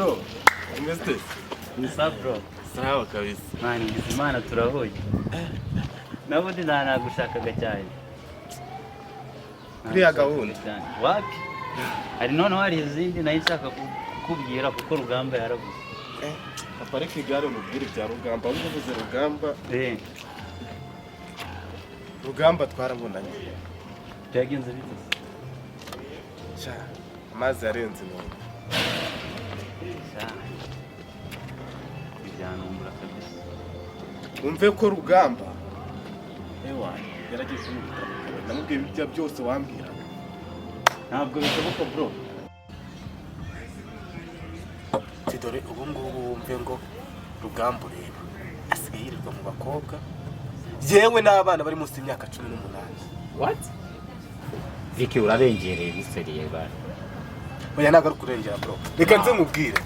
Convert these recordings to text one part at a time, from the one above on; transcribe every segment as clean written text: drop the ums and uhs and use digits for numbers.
Bro, umeze? Ni sawa, bro. Sawa kabisa. Man, ngize Imana turahuye. Nabundi nta nagushakaga cyane. Kuriya gahunda? Cyane. Wapi? Hari noneho hari izindi nari nshaka kukubwira kuko Rugamba yarabuze. Aparike igare mubwire ibya Rugamba. Ahubwo uvuze Rugamba, Rugamba twarabonanye. Byagenze bite se? Sha, amazi yarenze inkombe. Sha. Ibyanumbura kabisa. Wumve ko Rugamba, ewa, yarageze mu bitaro. Ndamubwiye ibyo byose wambwiraga. Ntabwo bishoboka, bro. Ati dore ubu ngubu wumve ngo Rugamba ureba asigaye yirirwa mu bakobwa, yewe n'abana bari munsi y'imyaka 18. What? Vicky, urarengereye biseriye bana. Oya, ntabwo ari kurengera, bro. Reka nze nkubwire,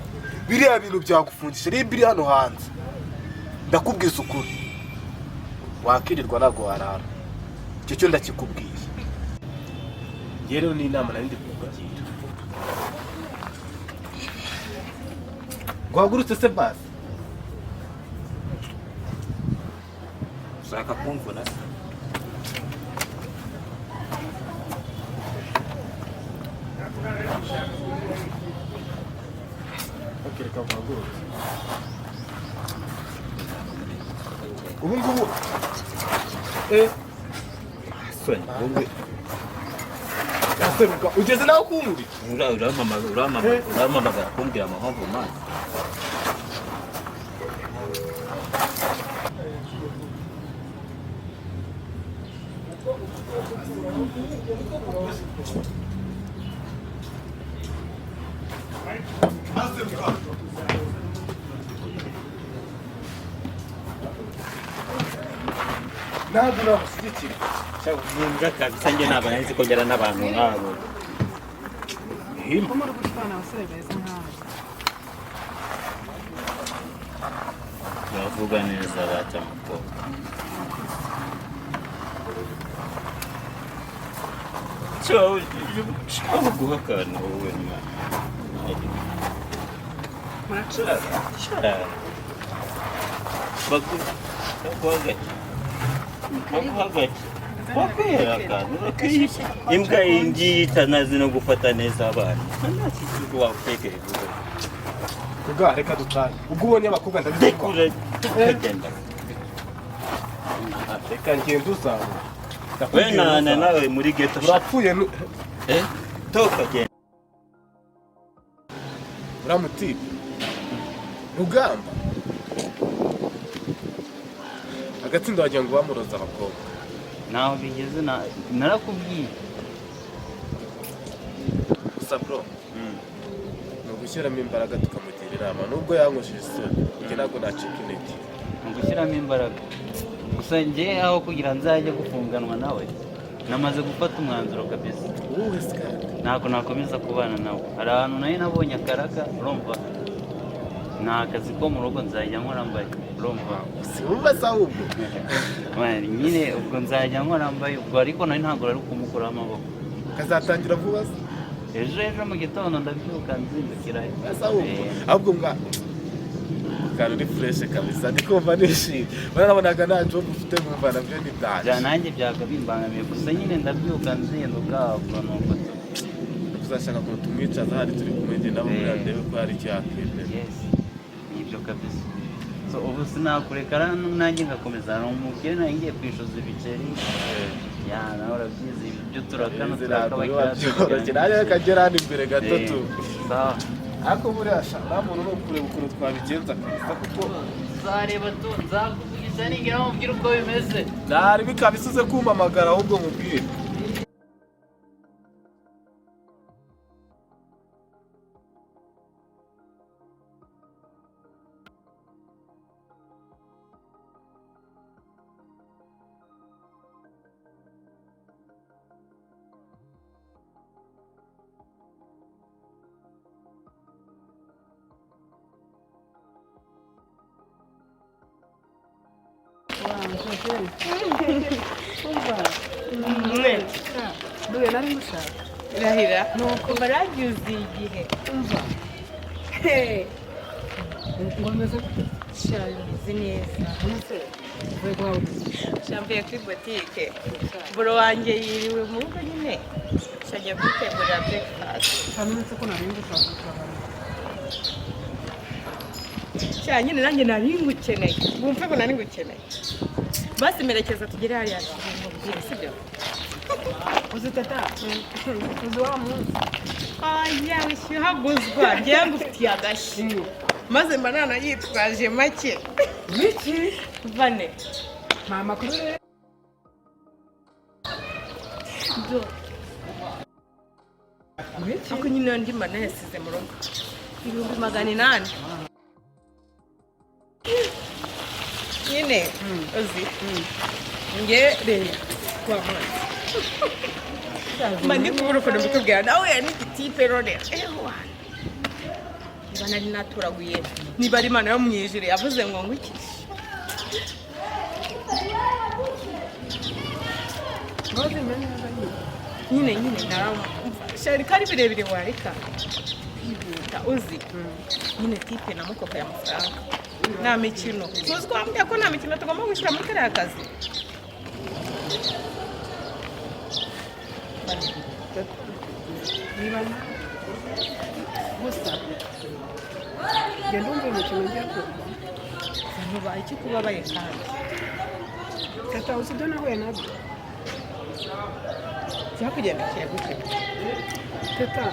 biriya bintu byagufungisha rib iri hano hanze. Ndakubwiza ukuri, wakirirwa ntabwo warara. Icyo cyo ndakikubwiye. Njye rero ni inama nari ndi kukugira. Guhagurutse se basi? Ushaka kumvuna se? Ok, reka guhagurutse ubu ngubu. Soni, wowe. Yaseruka ugeze nawe kunkubita. Urampamagara, urampamagara, urampamagara kumbwira amahomvu man. Aseruka, ntabwo nagushyigikira. Nimbwa kabisa, njye ntabwo nari nzi ko ngera n'abantu nk'abo. Ko muri gushwana abasore beza nkawe? Bavuga neza baca mukobwa. Cyawe guha akantu wowe mwana. Murakoze. Baguha gake. Baguha gake. Bakwera akantu. Imbwa iyi ngiyi itanazi no gufata neza abana. Nta kintu watekereza. Ubwa reka dutahe, ubwo ubonye abakobwa ndabizi. Rekura tukagenda. Reka ngende uzabona. We nana nawe muri ghetto. Urapfuye. Eh? Toka genda. Uriya mutipe Rugamba agatsinda, wagira ngo bamuroza abakobwa. Naho bigeze narakubwiye. Gusa bro, ni ugushyiramo imbaraga tukamugira inama. Nubwo yankojeje isoni, njye ntabwo nacika intege. Ni ugushyiramo imbaraga gusa. Njye aho kugira nzajye gufunganwa nawe, namaze gufata umwanzuro kabisa. Wowe se kandi? Ntabwo nakomeza kubana nawe. Hari ahantu nayo nabonye akaraka, urumva, ni akazi ko mu rugo nzajya nkora mbaye, urumva. Si wumva se ahubwo? Man, nyine ubwo nzajya nkora mbaye ubwo, ariko nawe ntabwo ari kumukuraho amaboko. Kazatangira vuba se? Ejo, ejo mu gitondo ndabyuka nzindukira. Ese ahubwo, ahubwo mbwa akantu ni fresh kabisa, ndi kumva nishimye. Barabonaga nta job ufite, nkumva nabyo ni Bya danger. nanjye byaga bimbangamiye gusa nyine ndabyuka nzinduka, ubwo nuko Tuzashaka ukuntu tumwicaza hari turi kumwe njye nabo buriya, ndebe ko hari icyo yakwemera. Yes, nibyo kabisa. So ubu sinakureka nanjye ngakomeza. Hari umukire nari ngiye kwishyuza ibiceri ya nawe urabyizi ibyo turakana. Izi ntabwo biba turakaba. byoroshye. Nanjye reka ngere hano imbere gato tu. Sawa. Ariko buriya sha, nta muntu ni ukureba ukuntu twabigenza kabisa kuko Nzareba tu, nzakuvugisha ningera mubwire uko bimeze. Ntari bikaba uze kumpamagara ahubwo nkubwire. Duhe, nari ngushaka. Rahira. Nuko Umva, radiyo uziye igihe. Umva. Hey. Ngo bimeze gute? Sha, bimeze neza. None uvuye guhaha? Sha, mvuye kuri botike. Bro wanjye yiriwe mu rugo nyine. Sha, agiye kwitegurira breakfast. None se ko nari ngushaka kutabara? Sha, nyine nanjye nari ngukeneye. Wumve ko nari ngukeneye. Basi merekeza tugere hariya nkubwire, sibyo? Uzi tata, uzi wa munsi? Oya, wishyuhaguzwa, ngewe ngufitiye agashyi. Maze mba nanayitwaje make. Biki? Vane. Nta makuru rero. Biki? Ariko nyine andi mba nayasize mu rugo. 800,000. Nyine uzi nge reba wa munsi mba ndi kubura ukuntu mbikubwira, nawe n'igitipe none ewa niba nari naturaguye, niba ari Imana yo mu ijuru yavuze ngo ngwiki. Maze menye neza nyine. Nyine naramva shari ko ari birebire, wareka kwihuta. Uzi nyine tipe namukopeye amafaranga, nta mikino. Tuzi ko wambwiye ko nta mikino tugomba gushyira muri kariya kazi. Niba nta gusa njye ndumva umukino ugiye kuba. Ntubaye icyo kubabaye kandi? Tata, uzi ibyo nahuye nabyo? Byakugendekeye gute? Teta,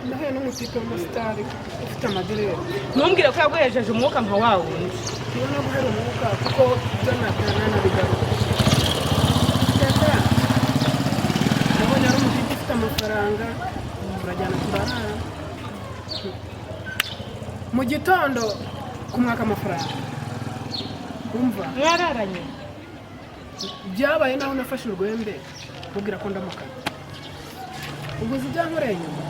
nahuye n'umutipe w'umusitari ufite amadireri. Ntumbwire ko yaguhejeje umwuka nka wa wundi. Niba no guhera umwuka kuko ibyo nanabigaruka. Teta, nabonye ari umutipe ufite amafaranga, turajyana turarara. Mu gitondo kumwaka amafaranga, umva. Mwararanye? Byabaye naho nafashe urwembe mubwira ko ndamukana. Ubwo uzi ibyankoreye nyuma?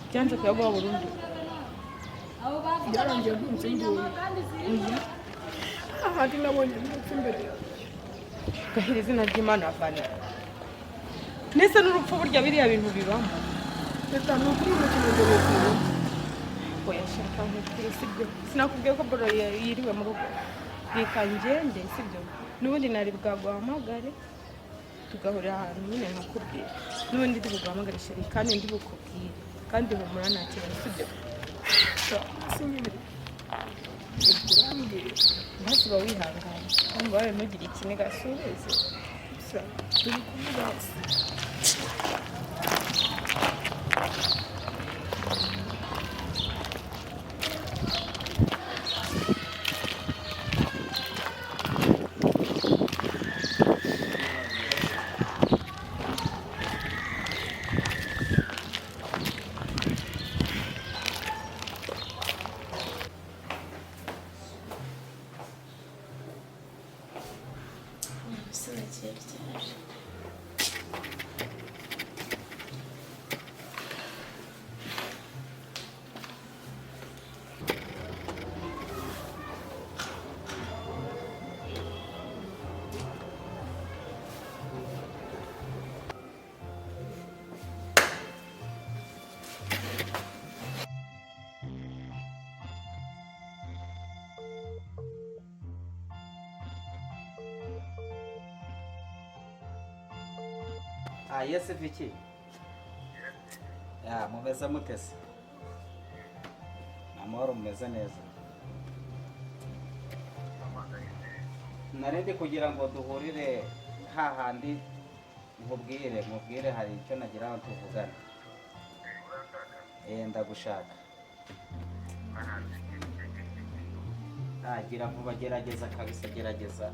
Byanze kuyaguha burundu? Byarangiye ndumva induru ahandi nabonye ndetse imbere yanjye. Gahira izina ry'Imana vane ndetse n'urupfu, burya biriya bintu bibamo. Reka, ni ukuri umukino ngo ni ukuntu. Oya, shaka nkubwire, sibyo? Sinakubwiye ko bro yiriwe mu rugo? Reka ngende, sibyo? N'ubundi nari bwaguhamagare tugahurira ahantu nyine nkakubwira. N'ubundi ndi buguhamagare chéri, kandi ndi bukubwire. Kandi humura, nta kibazo, sibyo? Si nyine urambwira. Maze uba wihanganye kandi wawe ntugire ikiniga, subize. Gusa turi kuvuga. Ese bagiye ryari? Ah, yes, Vicky. Ya, mumeze mute se? Ni amahoro, mumeze neza. Nari ndi kugira ngo duhurire hahandi nkubwire hari icyo nagira ngo tuvugane. Eh, ndagushaka. Ah, gira vuba, gerageza kabisa, gerageza.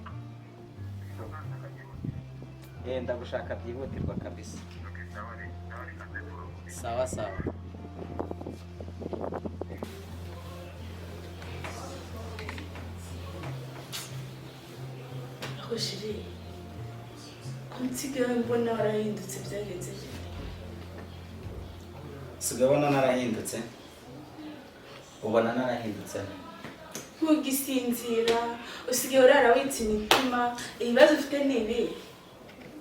Eh, ndagushaka byihutirwa kabisa. Sawa sawa. Aho chéri, ko nsigaye mbona warahindutse, byagenze bite? Usigaye ubona narahindutse? Ubona narahindutse? Ntugisinzira, usigaye urara witsa imitima. Ibibazo ufite ni ibi?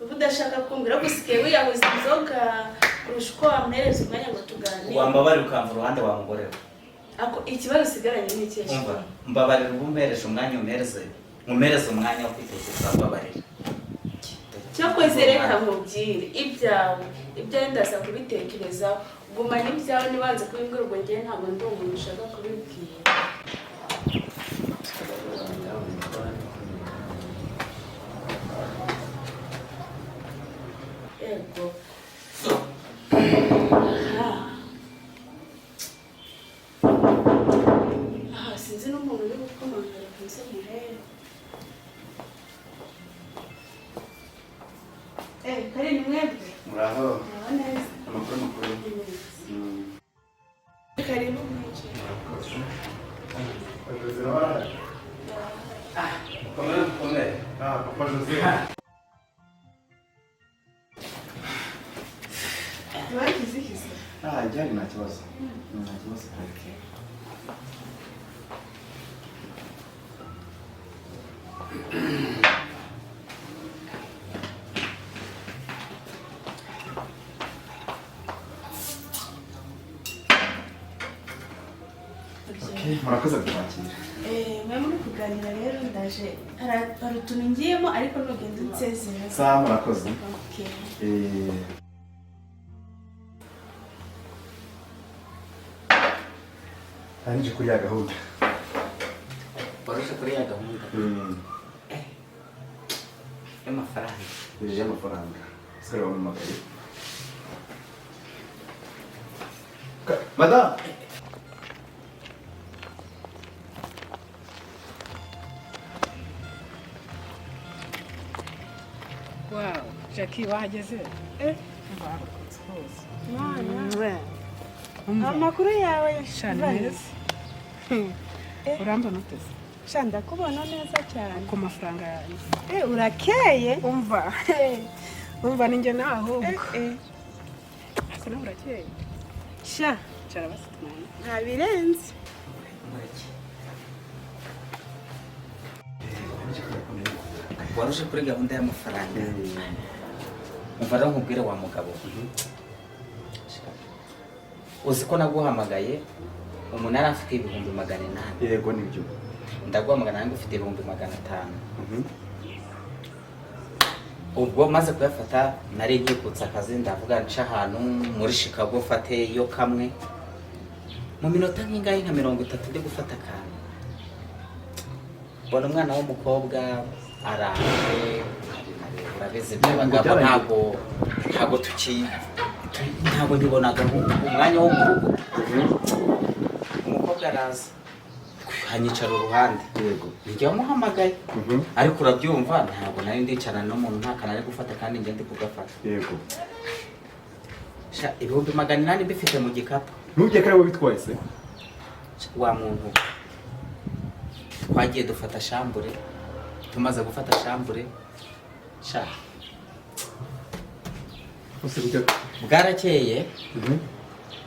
Uba udashaka kumbwira, ahubwo usigaye wiyahuza inzoga kurusha uko wampereza umwanya ngo tuganire. Wambabarira ukamva uruhande wa mugore we. Ako ikibazo usigaranye ni ikihe? Umva, mbabarira, uba umpereje umwanya, umpereze umwanya wo kwitekereza, mbabarira. Cyakoze reka nkubwire, ibyawe ndaza kubitekerezaho. Gumana ibyawe, nibanze kubimbwira. Ubwo njyewe ntabwo ndi umuntu ushaka kubibwira. Yego. Aha sinzi n'umuntu uri gukomanga, reka nze murebe. Kari ni mwebwe? Muraho. Muraho neza. Amakuru makuru. Karibu mwinjire. Jose nawe arahari? Mukomere, mukomere. Ah, papa Jose. Bagize. Ah, ijyanye nta kibazo. Nta kibazo pe. Okay, murakoze kutwakira. Mwe muri kuganira rero, ndaje, hari utuntu ngiyemo, ariko nugenda unsezera. Sawa, murakoze. Okay. Nje kuri ya gahunda. Waruje kuri ya gahunda y'amafaranga? Y'amafaranga. Sikari wampamagaye. Madame! Wow, Jackie, wahageze? Mbarukutse hose. Mwana. Umva. Amakuru yawe? Sha, ni meza. Urambona uteze? Sha, ndakubona neza cyane. Ku mafaranga yanjye. Urakeye. Umva. Umva, ninjye nawe ahubwo. Eh. Ariko nawe urakeye. Sha, Cara basi tumane. nta birenze. Mureke. Waruje kuri gahunda y'amafaranga. Umva rero nkubwire wa mugabo, uzi ko naguhamagaye umuntu yari afite 800,000? Yego, nibyo. Ndaguhamagara nanjye ufite 500,000. Ubwo maze kuyafata, nari nkikutse akazi, ndavuga nca ahantu muri Chicago mfate yo kamwe. Mu minota nk'ingahe, nka 30, ndi gufata akantu, mbona umwana w'umukobwa araje. Urabizi by'abagabo, ntabwo tuki ntabwo nkibonaga umwanya wo mu rugo. Umukobwa araza anyicara uruhande. Njye wamuhamagaye, ariko urabyumva, ntabwo nari ndicarana n'umuntu nta kantu ari gufata, kandi njye ndi kugafata. Sha, 800,000 mbifite mu gikapu. Ntujye kare wabitwaye se? Wa muntu, twagiye dufata chambre. Tumaze gufata chambre, sha, Ose kujya. bwarakeye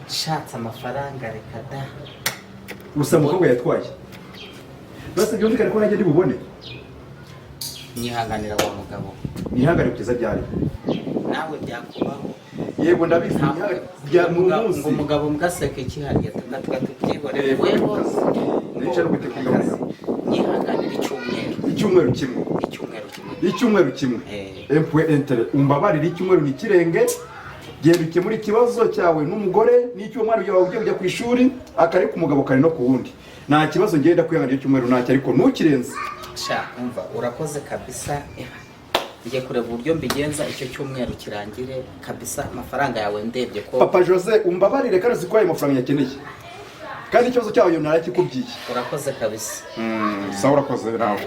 nshatse amafaranga, reka da. Gusa umukobwa yatwaye. Basi byumvikane ko nanjye ndi bubone. Nyihanganira wa mugabo. Nihangane kugeza ryari? Nawe byakubaho. Yego, ndabizi. Ntabwo- Bya mu munsi. Ngo umugabo mbwaseka ikihariye, tugatwa tubyihorere. Yego, Weho Nicara gute kugaburira? Nyihanganira icyumweru. Icyumweru kimwe. Icyumweru kimwe. Icyumweru kimwe. Empwe entere, umbabarire, icyumweru ntikirenge. Genda ukemure ikibazo cyawe n'umugore n'icyo umwana wawe ugiye kujya ku ishuri, akari ku mugabo kari no ku wundi. Nta kibazo, ngenda kwihanganira icyumweru ntacyo, ariko ntukirenze. Sha, umva, urakoze kabisa. Eba, ngiye kureba uburyo mbigenza icyo cyumweru kirangire kabisa, amafaranga yawe ndebye ko Papa Jose, umbabarire, kandi uzi ko ayo mafaranga nyakeneye, kandi ikibazo cyawe narakikubwiye. Urakoze kabisa. Sawa, urakoze nawe.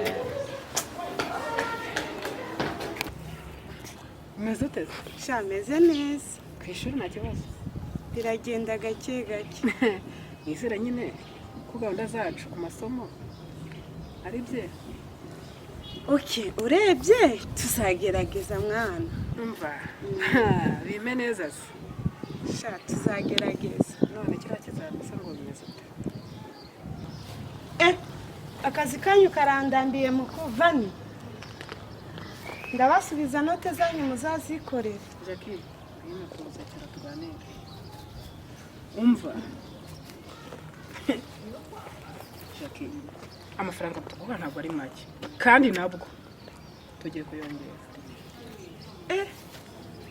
Umeze ute? Sha, meze neza. Ku ishuri nta kibazo? Biragenda gake gake. Nizere nyine ko gahunda zacu ku masomo ari bye. Okay, urebye tuzagerageza mwana. Umva, bime neza se. Sha, tuzagerageza. None kiriya kizamisa ngo bimeze ute? Akazi kanyu karandambiye mu kuvani. Ndabasubiza note zanyu muzazikorera. Jackie, ngwino tuzacara tuganire. Umva Jackie, amafaranga tuguha ntabwo ari make, kandi nabwo tugiye kuyongera.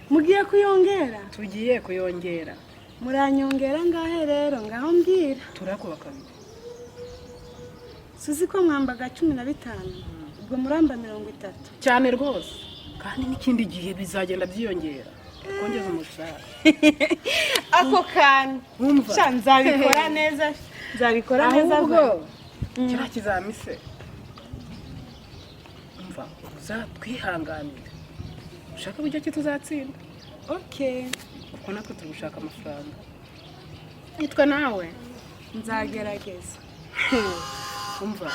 Mugiye kuyongera? Tugiye kuyongera. Muranyongera ngahe rero? Ngaho mbwira. Turakuba kabiri. Suzi ko mwambaga 15, ubwo muramba 30. Cyane rwose, kandi n'ikindi gihe bizagenda byiyongera, kongeza umushahara. Ako kantu! Umva. Sha, nzabikora neza, nzabikora neza. Ahubwo kiriya kizamise, umva, uzatwihanganire ushaka uburyo ki tuzatsinda. Okay. Kuko natwe turi gushaka amafaranga, nitwe nawe. Nzagerageza. Umva,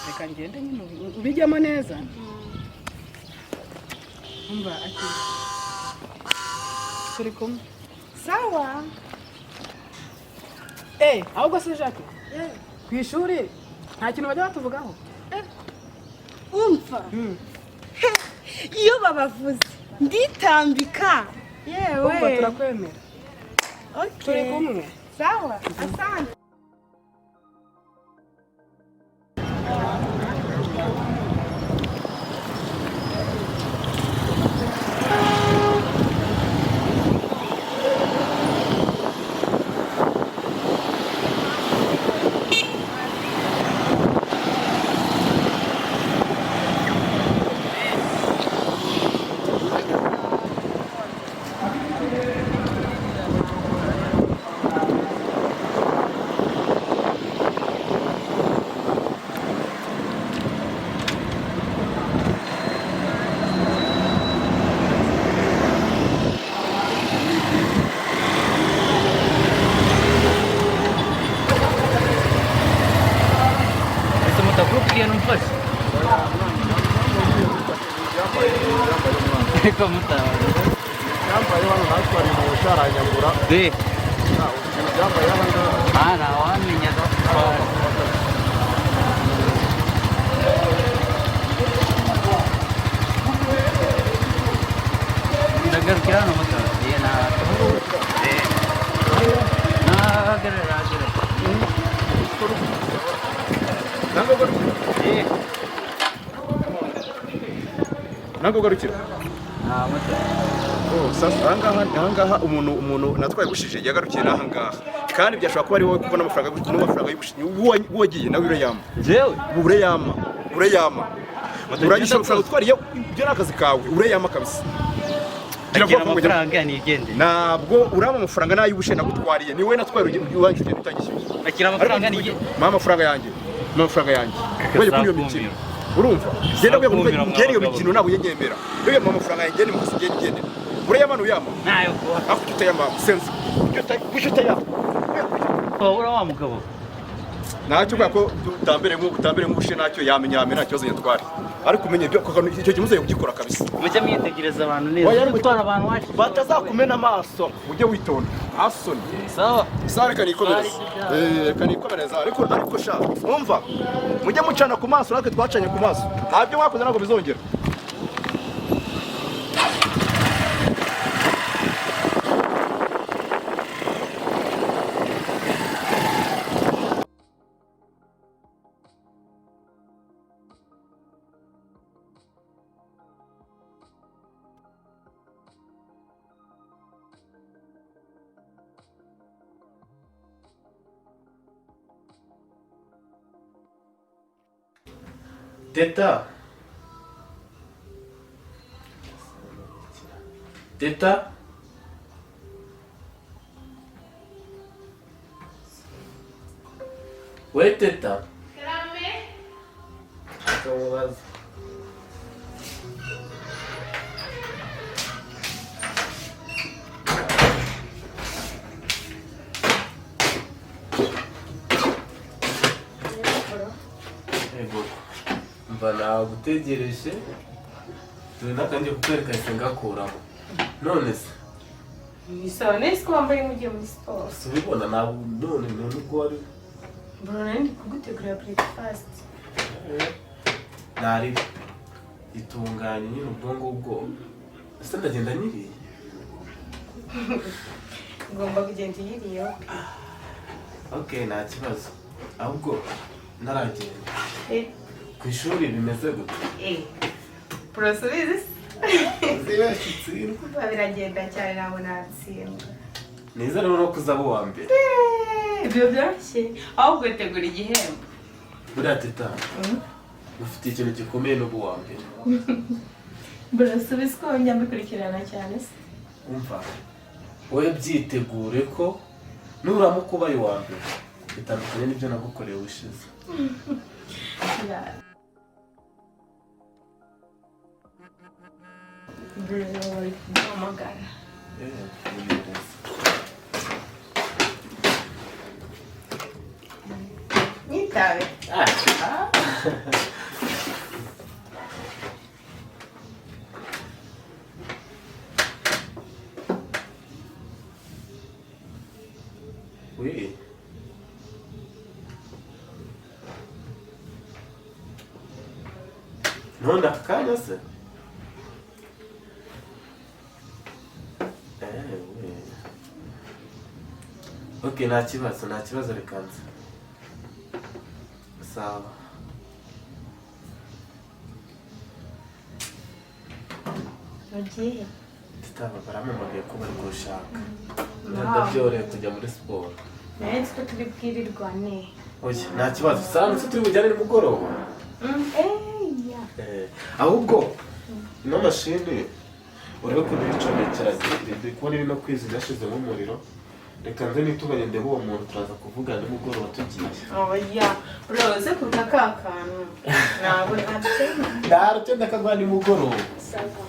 reka ngende nyine ubijyamo neza. Umva, ati turi kumwe. Sawa. Eh, ahubwo se Jacques, ku ishuri nta kintu bajya batuvugaho? Umva, iyo babavuze nditambika, yewe. Umva, turakwemera. Okay. Turi kumwe. Sawa, asante. Ese mutakubwiye numfashe ariko mutawe. Yambaye hano natwara umuntu aranyambura. De. Yambaye hano ngaha. Ah, ntawamenya. Ndagarukira hano mutawe. Ye na nahagarara hagarara. Eh. Ntabwo ugarukira. Ah, mutawe. Oh, sasa ahangaha umuntu natwaye gushije yagarukiye n'ahangaha, kandi byashobora kuba ari wowe, kubona amafaranga y'ubushije wagiye nawe urayama. Njyewe? Urayama, urayama, uranyishyura amafaranga utwariye. Ibyo ni akazi kawe, urayama kabisa. Gira Agira vuba vuba ngo amafaranga nigendere. Ntabwo urama amafaranga n'ay'ubushe nagutwariye, ni wowe natwaye urangije ugenda utagishyuye. Akira amafaranga nigendere. Mpa amafaranga yanjye, mpa amafaranga yanjye. Wajya kuri iyo mikino, urumva, genda kujya Sakumira. Ngenda iyo mikino ntabwo uyenyemera. Iyo mpa amafaranga yanjye ni mukazi, genda genda. Urayama ntuyama? Ntayo kuba. Aho kuki utayama sense? Kuki utayama? Wabura wa mugabo. Ntacyo, kubera ko utambere nk'ubushe, ntacyo yamenya, yamenya, nta kibazo yatwara, ariko umenye ibyo icyo gihe muzaye kugikora kabisa. Mujye mwitegereza abantu neza. Oya, ariko- Gutwara abantu wacu. Batazakumena amaso, ujye witonda asoni. Sawa. Sawa, reka nikomereze. Reka nikomereze, ariko sha, umva, mujye mucana ku maso, natwe twacanye ku maso. Ntabyo mwakoze ntabwo bizongera. Teta, teta, we teta. Karame. Akamubaza. Yego, mva nagutegereje, dore n'akangiye kukwereka, ahise ngakuramo none se. Ni sawa neza ko wambaye nk'ugiye muri siporo. Si ubibona ntabwo none ubwo wari Mbona nari ndi kugutegurira breakfast. Ntaribi. Itunganye nyine ubwo ngubwo. Ese ndagenda nyiriye? Ugomba kugenda uyiriyeho. Okay, nta kibazo. Ahubwo ntaragenda, Eh, ku ishuri bimeze gute? Eh. Urasubiza se? Zibeshye utsindwe. Biragenda cyane, ntabwo natsindwa. Nizere rero ko uzaba uwa mbere. Eh, ibyo byoroshye. Ahubwo tegura igihembo. Buriya Teta, ufite ikintu gikomeye n'ubu uwa mbere. Burasubiza ko njya mbikurikirana cyane se? Umva, wowe byitegure ko nuramuka ubaye uwa mbere bitandukanye n'ibyo nagukoreye ubushize. Yeah. Bro, bari kuguhamagara. Eh, nimereze. Nyitabe. Ah. Oui. None aka kanya se? Eh, oui. Ok, nta kibazo, nta kibazo, reka nze. Sawa. Ugiye? Titaba barampamagaye ko bari gushaka. Ndabyoroheye kujya muri siporo. Nawe nzi ko turi bwirirwane. Oya, nta kibazo. Sawa, se turi bujyane nimugoroba? Eh, ya. Eh, ahubwo ino mashini urebe ko ntiricomekeranye, ndi kubona iri no kwizima yashizemo umuriro. Reka nze nitunganye ndebe uwo muntu, turaza kuvugana nimugoroba tugiye. Oya, uraze kuruta ka kantu. Ntabwo ntabyo. Ntarutse, ndakaguha nimugoroba. Sawa.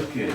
Okay.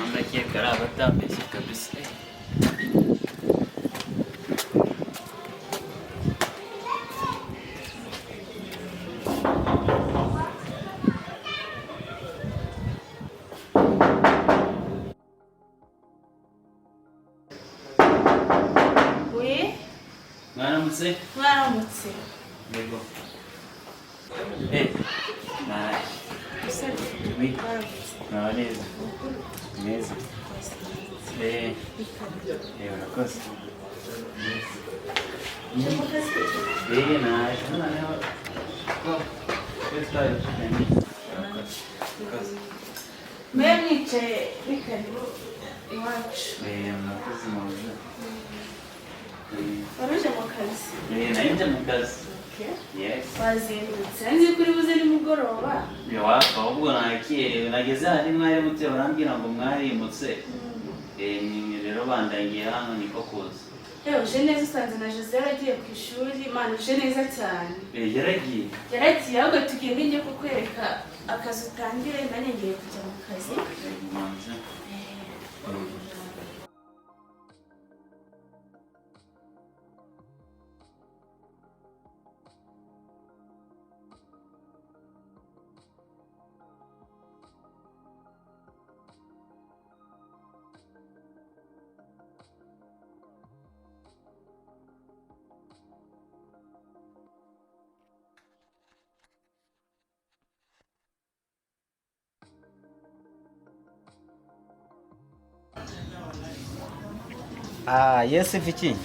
Ndakeka ari abatambeshye kabisa. We, Mwaramutse. mwaramutse. Yego. Eh, naje. Musore, Oui. mwaramutse. Mwaho neza? Neza. Eh, eh, urakoze. Eh, naje noneho ko ko twari tuganye. Urakoze. Urakoze. Mwe mwicaye, ni karibu iwacu. Eh, murakoze muze. Wari uje mu kazi? Eh, nari nje mu kazi. Okay. Yes. Wazindutse, nzi ko uri buze nimugoroba. Iwacu ahubwo nakerewe, nageze hari mwari mutuye barambwira ngo mwarimutse. Eh, ni rero bandangiye hano niko kuza. Yewe, uje neza, usanze na Jose yaragiye ku ishuri. Imana, uje neza cyane. Eh, yaragiye. Yaragiye, ahubwo tugende njye kukwereka akazi utangire, nanjye ngiye kujya mu kazi. Manze. Ah, yes, Vicky.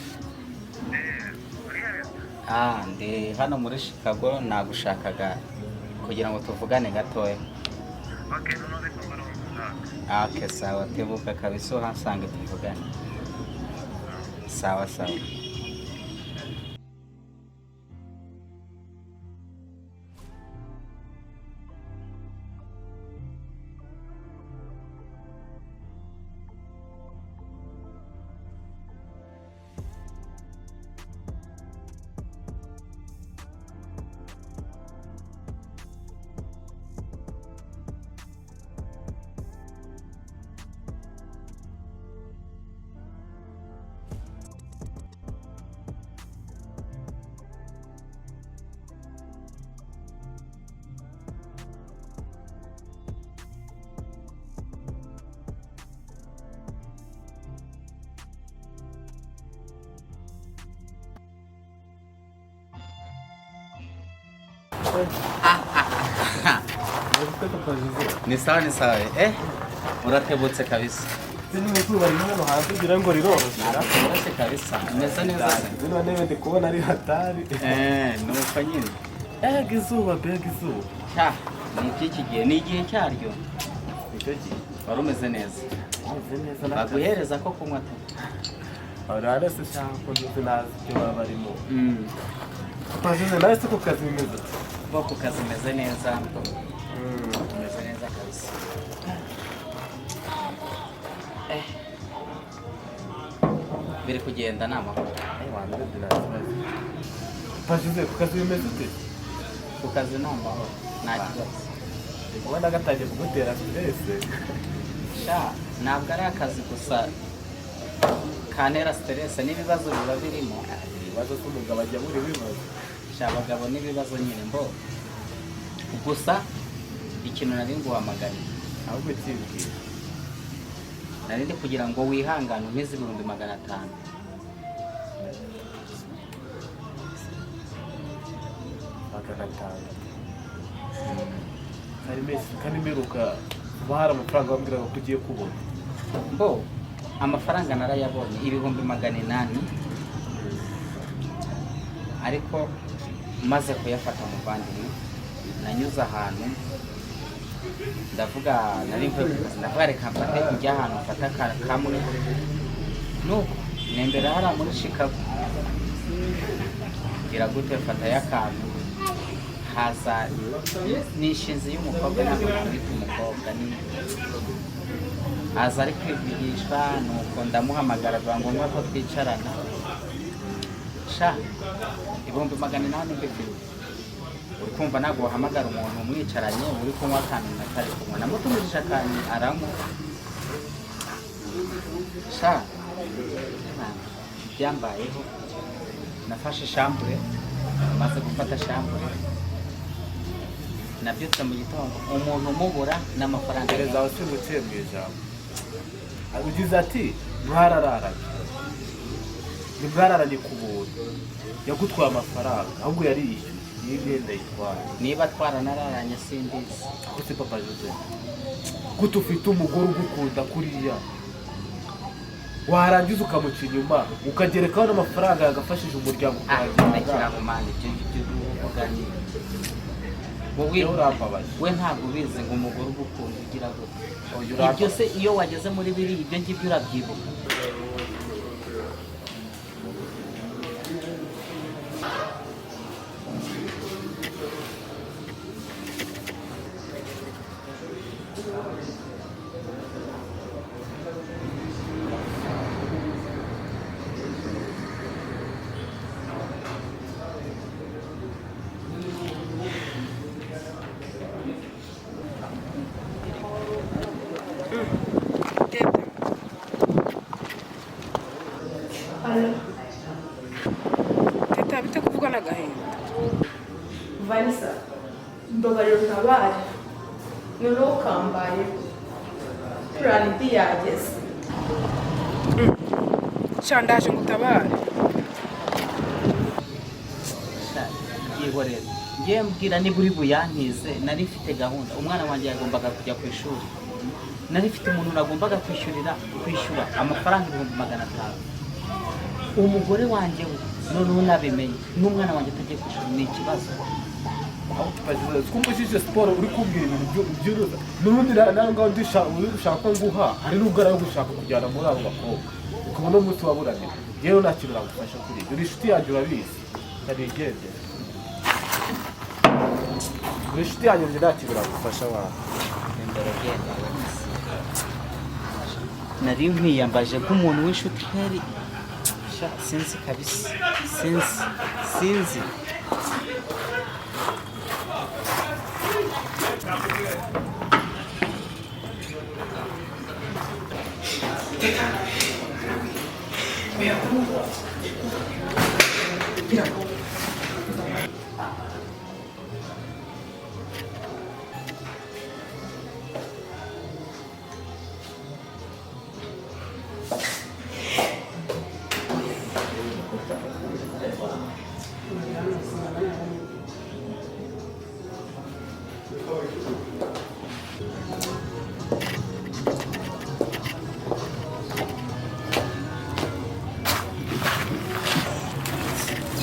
Ah, ndi hano muri Chicago, nagushakaga kugira ngo tuvugane gatoya. Ah, okay, sawa, tebuka kabisa uhasange tuvugane. Sawa sawa. Ni sawa, ni sawa. Uratebutse kabisa. Izuba riri hano hanze ugira ngo riroroshye. Ntabwo kabisa. Umeze neza se? Zino ntebe ndi kubona ari hatari. Nuko nyine. Ega izuba, mbega izuba. Cya, ni iby'iki gihe, ni igihe cyaryo. Nicyo gihe. Wari umeze neza. Umeze neza. Baguhereza ko kunywa tu. Urare se cyangwa ko nzi nazi ibyo baba barimo. Papa Jose, nawe se ku kazi bimeze ute? Bo ku kazi meze neza. Meze neza kabisa. Biri kugenda ni amahoro. Papa Jose, ku kazi bimeze ute? Ku kazi ni amahoro, nta kibazo. Ubona gatangiye kugutera stress. Sha, ntabwo ari akazi gusa kantera stress, n'ibibazo biba birimo. Ibibazo by'umugabo ajya muri bibazo. Sha, abagabo n'ibibazo nyine mbo. Gusa ikintu nari nguhamagariye. Ahubwo kibwira. Nari ndi kugira ngo wihangane umeze 500,000. 500. Ari menshi kandi mperuka kuba hari amafaranga wambwiraga ko ugiye kubona. Mbo, amafaranga narayabonye 800,000. Ariko maze kuyafata muvandimwe, nanyuze ahantu ndavuga nari mvuye ku kazi, ndavuga reka mfate njya ahantu mfata kamwe. Nuko nembera hariya muri Chicago. Ngira gute mfata y'akantu, haza nishinzi y'umukobwa, ntabwo namwita umukobwa, ni aza ari kwivugisha. Nuko ndamuhamagara biba ngombwa ko twicarana. Sha, 800,000 mbifite. Uri kumva ntabwo wahamagara umuntu umwicaranye uri kunywa akantu atari kunywa. Namutumije akantu aranywa. Sha, byambayeho. Nafashe shambure, maze gufata shambure nabyutse mu gitondo umuntu umubura n'amafaranga. Gereza aho simuciye mu ijambo. Ugize ati mwarararanye. Ntimwararanye ku buntu. Yagutwaye amafaranga ahubwo yari yishyuye. Iyi myenda yitwaye. Niba twaranararanye simbizi. Aho se Papa Jose? Gute ufite umugore ugukunda kuriya? Warangiza ukamuca inyuma ukagerekaho n'amafaranga yagafashije umuryango ukayagira. Ndakira mu manda ibyo ngibyo uvuga ni wowe urambabaje. We ntabwo ubizi ngo umugore ugukunda ugira gute. Ibyo se iyo wageze muri biri ibyo ngibyo urabyibuka. Teta, bite kuvuga n'agahinda? Vanessa, mbabarira utabare. Noneho ukambaye. Plan B yageze. Sha, ndaje ngo utabare. Yihorera. Ngiye mbwira niba uri buyantize, nari mfite gahunda. Umwana wanjye yagombaga kujya ku ishuri. Nari mfite umuntu nagombaga kwishyura amafaranga 500,000. Umugore wanjye we noneho nabimenye n'umwana wanjye atagiye ku ishuri ni ikibazo. Twumvishije siporo uri kumbwira ibintu by'uruza. N'ubundi nawe ngaho ushaka ko nguha, hari n'ubwo ari gushaka kujyana muri abo bakobwa. Ukabona umunsi waburanye. Yewe nta kintu nagufasha kuri ibyo. Uri inshuti yanjye urabizi. Karigendera. Uri inshuti yanjye nta kintu nagufasha wana. Nari nkwiyambaje nk'umuntu w'inshuti kweri. Sha, sinzi kabisa. Sinzi. Sinzi.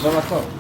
Z'abato.